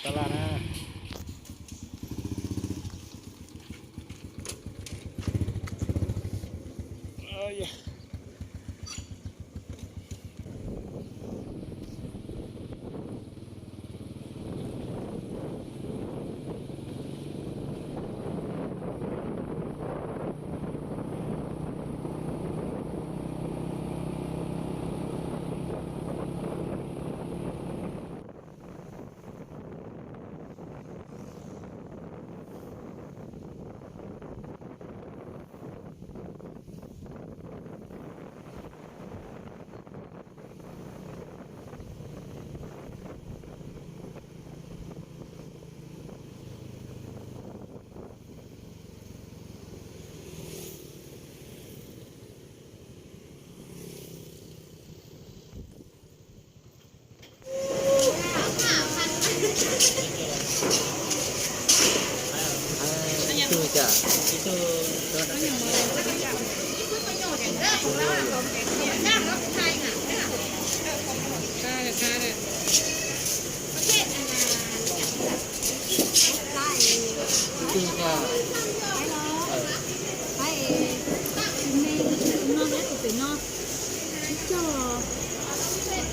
Tab laj na.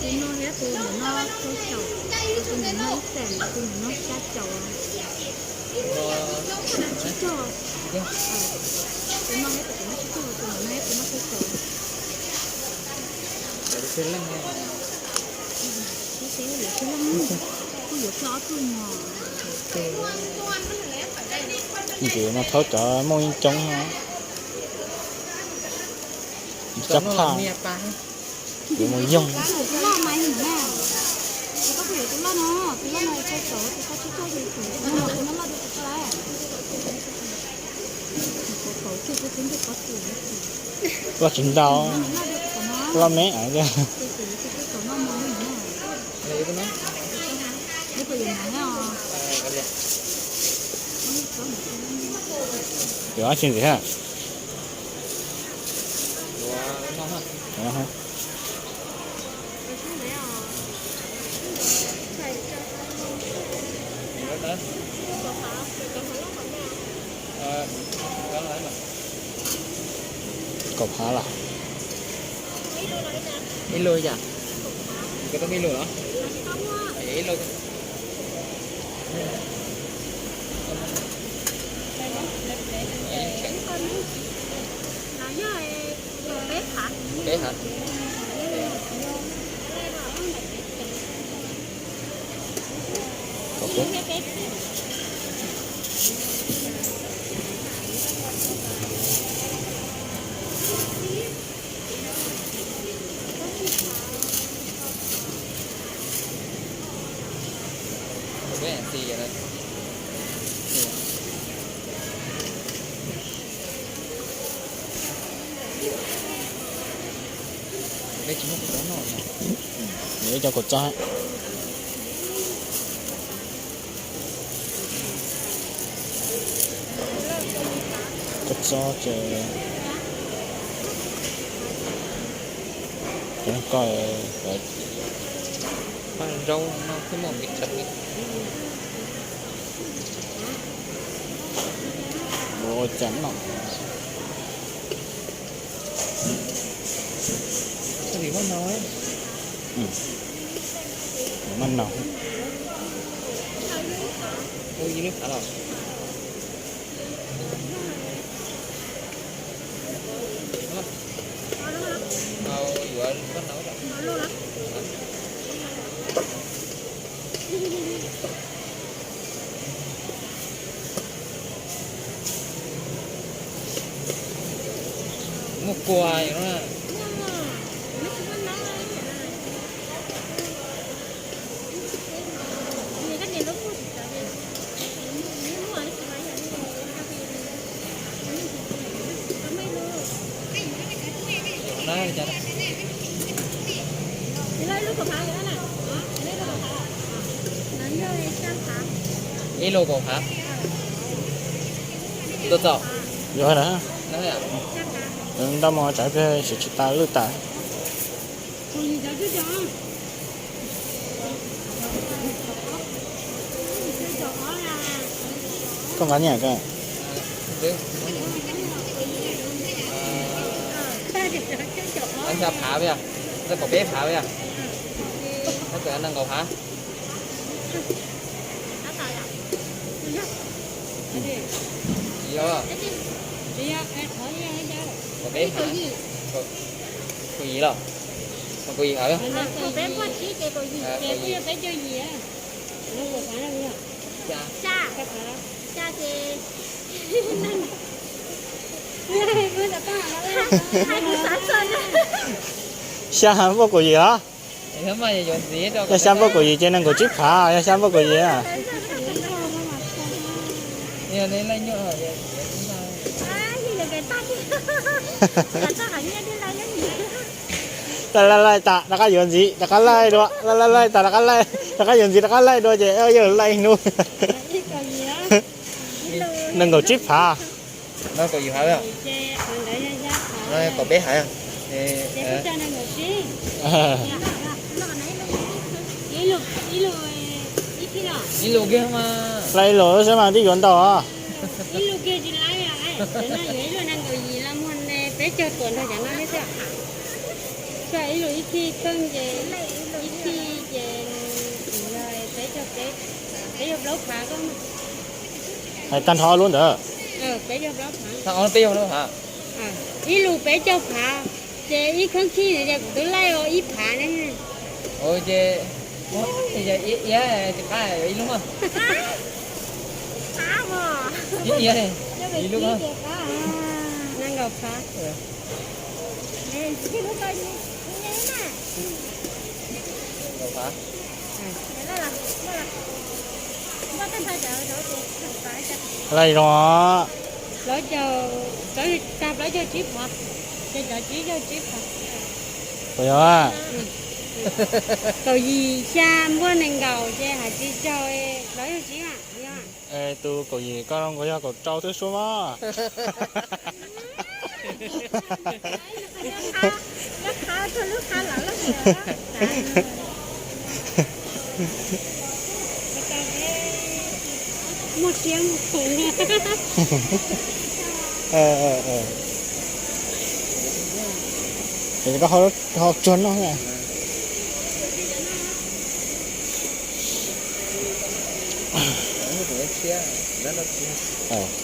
Tus no thiab tus ntawm no rau caum, tus ntawm no ib xees, tus ntawm no xya caum. Tsib caug. Tus no thiab tus no tsib caug, tus ntawm no thiab tus no xya caum. Ces no thaub cov muaj ib coob no. Cov phaj yuav mus yoog. Loj tsis ntau, loj me a. Yuav dab tsi ntxiv ha? Kaum phav los? Ib lub yam? Ib lub. Peb hab? Ib co kaum txob. Kaum txob ces cov ko, paj zaub no twb muaj nqis tsawv li. Ua cas no? Maj no. Ib lub phav los? Muaj kua no na. Ib lub kaum phav. Tuaj txog. Yuav na. Ntab mo tsam peb siv tsis tas lwj tas. Ua li cas twb cov, ua li Koj nqa nyiaj koj. Xya phav, xya phav, nees nkaum phav. Kaum yim los? Kaum yim phav. Xya phav kaum yim los? Yog xya phav kaum yim ces nees nkaum tsib phav, yog xya phav kaum yim. Laij laij tas rov qab yuav ntxiv, rov qab laij dua, laij laij tas rov qab laij, rov qab yuav ntxiv, rov qab laij dua ces yawg laij hnub. Nees nkaum tsib phav. Kaum peb phav. Ib lus kiag mas. Laij ib lus xwb mas twb yuav ntau. Ib lus ib khij kawg ces, ib khij ces, peb caug plaub phav. Hais tag nrho ob lub ntawd. Peb caug plaub phav. Ib lus peb caug phav, ces ib khij ces kuv twb laij ib phav ne. Ces ib lub, ib lub, nees nkaum phav. Laij zoo. Plaub caug, tag plaub caug tsib phav, ces cov tsib caug tsib phav. Puas yog? Kaum yim xya npuaj nees nkaum ces hais tsis raug plaub caug tsib mas yog. Tus kaum yim koj nkaus yog kaum rau xwb sub mas. Koj ho tsuag noj.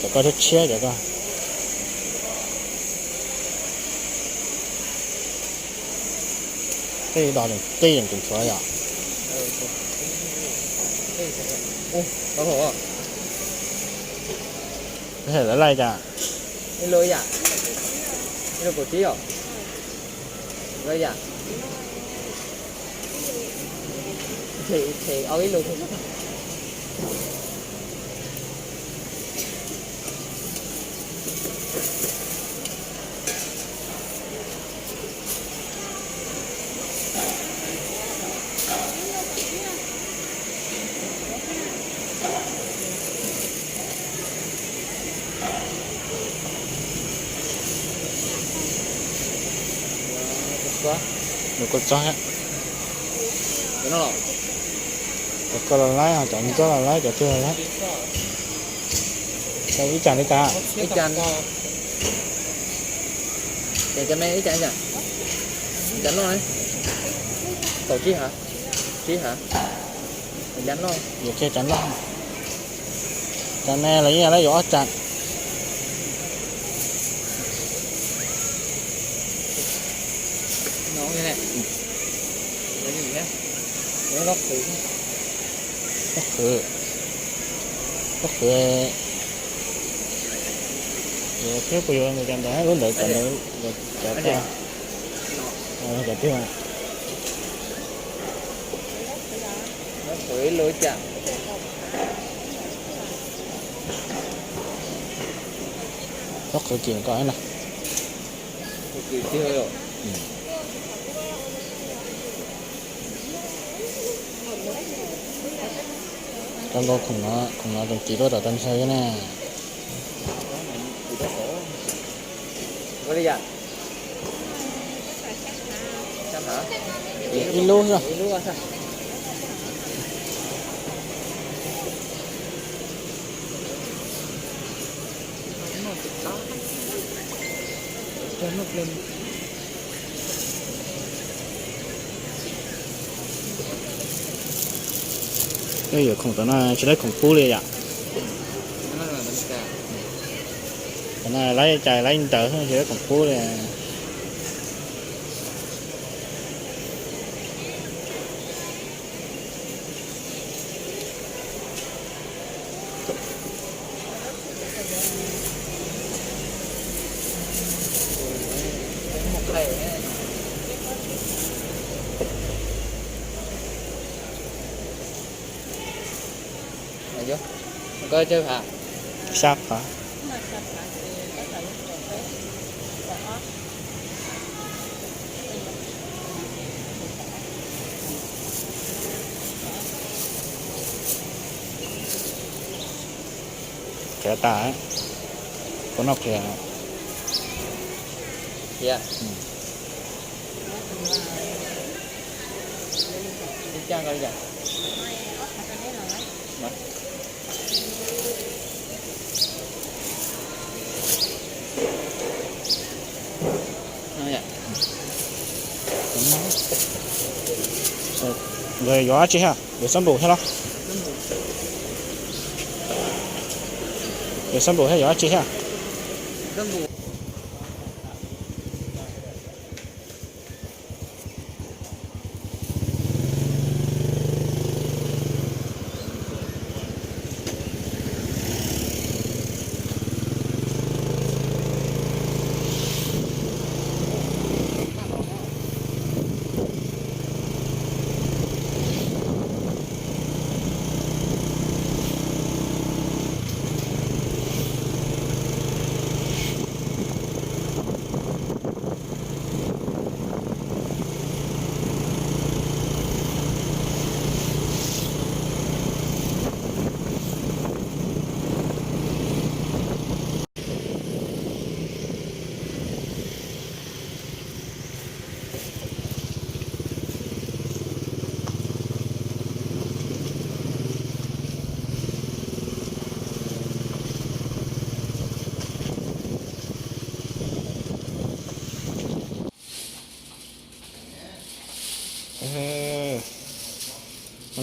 Cov koj tshiab tshiab cov koj. Tej dos tej yeem tus ntxuav yom. Lawv laij cas? Ib lub yam, ib lub kaum tsib os. Lawv yam, them, them au ib lub. Nws kua txob thiab. Cov koj los laib, cov ntxob los laib, cov twg los laib. Ib cas li cas? Ib cas. Ces cov me ib cas, ib cas, ib cas noj ne. Kaum tsib hav, tsib hav. Cov noj, yuav kiag cov noj. Cov me los yeej yuav ob cas. Ob qhwv, ob qhwv. Yuav thiab puas yuav cov ntawd, lub ntawd cov ntawd, cov twg? Cov twg? Ob qhwv kim ko na. Cov nkaus khoom no, khoom no tseem kim tuaj tom tag nrho ne. Ib lub xwb. Yuav khoom tom no tsis laib khoom pub li yom. Tom no laib cais laib ntawv tsis laib khoom pub li. Xya phav. Qhiav tas, puas noj qhiav? Nkawd yuav dab tsi thiab? Yuav xab npum thiab los? Yuav xab npum thiab yuav dab tsi thiab?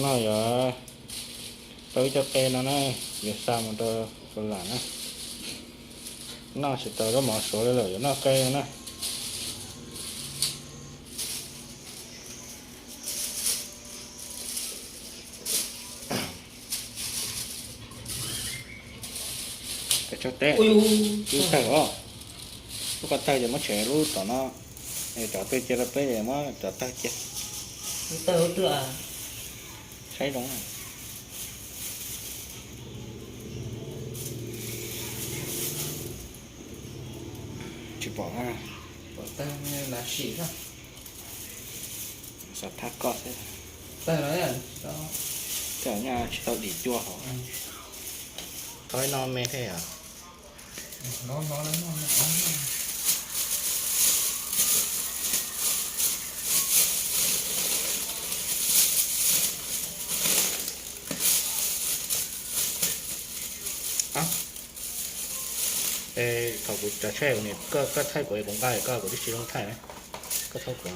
No yog tau ib co qe no na, yuav xa mus rau tus lam na. Noj tsis tau zaub mov suav li lawm yuav noj qe no na. Kab tshab teb, lub tawg os, lub ko tawg ces muab tshem lub tom no, cov twg cia rau peb es muab cov tawg cia. Saib zoo. Tsis pom. Xav thab koj xwb. Tej nyaj tsis tau dim cua hauv. Thov ib no me thiab yom. Thaum kuv cov tshuaj niam, koj thaij kuv es kuv nqa, koj kuv twb tsis zoo thaij na. Koj thaij kuv.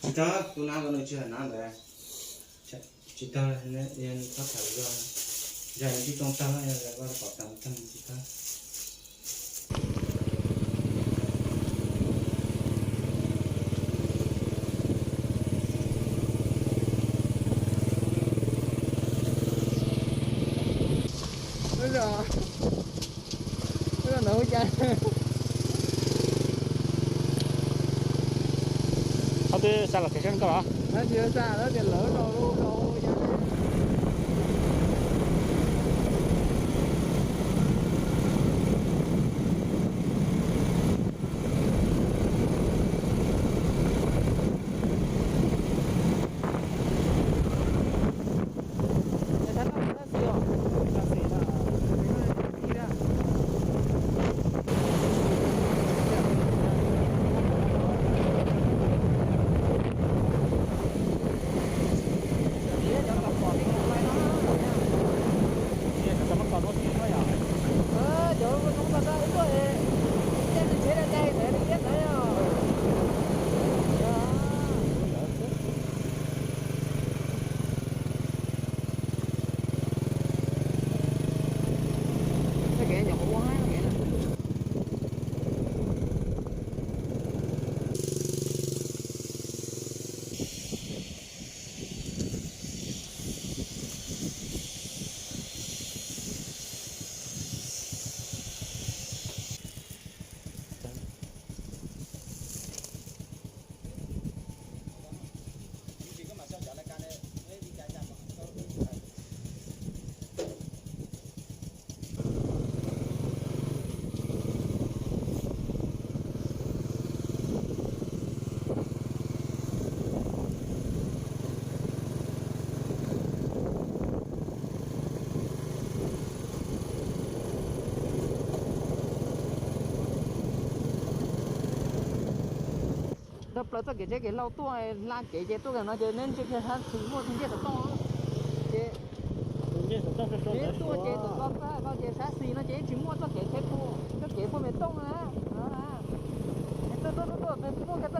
Tsis tau, tus nav ko nws tsis hais nav ntawd. Tsis tau, txhob tham zog. Yog nws tsis tau tag, yog koj pom tag tag tsis tau. Qhov twg xa location koj los? Plaws txoj kev tsheb kev laug tuaj hla kev ces tuaj no ces neb ntsia kiag sab xis muaj tus ncej xov tooj ces, neb tuaj ces tus ko ko ces sab xis no ces yeej tsis muaj txoj kev tsheb puag, txoj kev puag me tooj na. Tuaj tuaj tuaj tuaj muaj kiag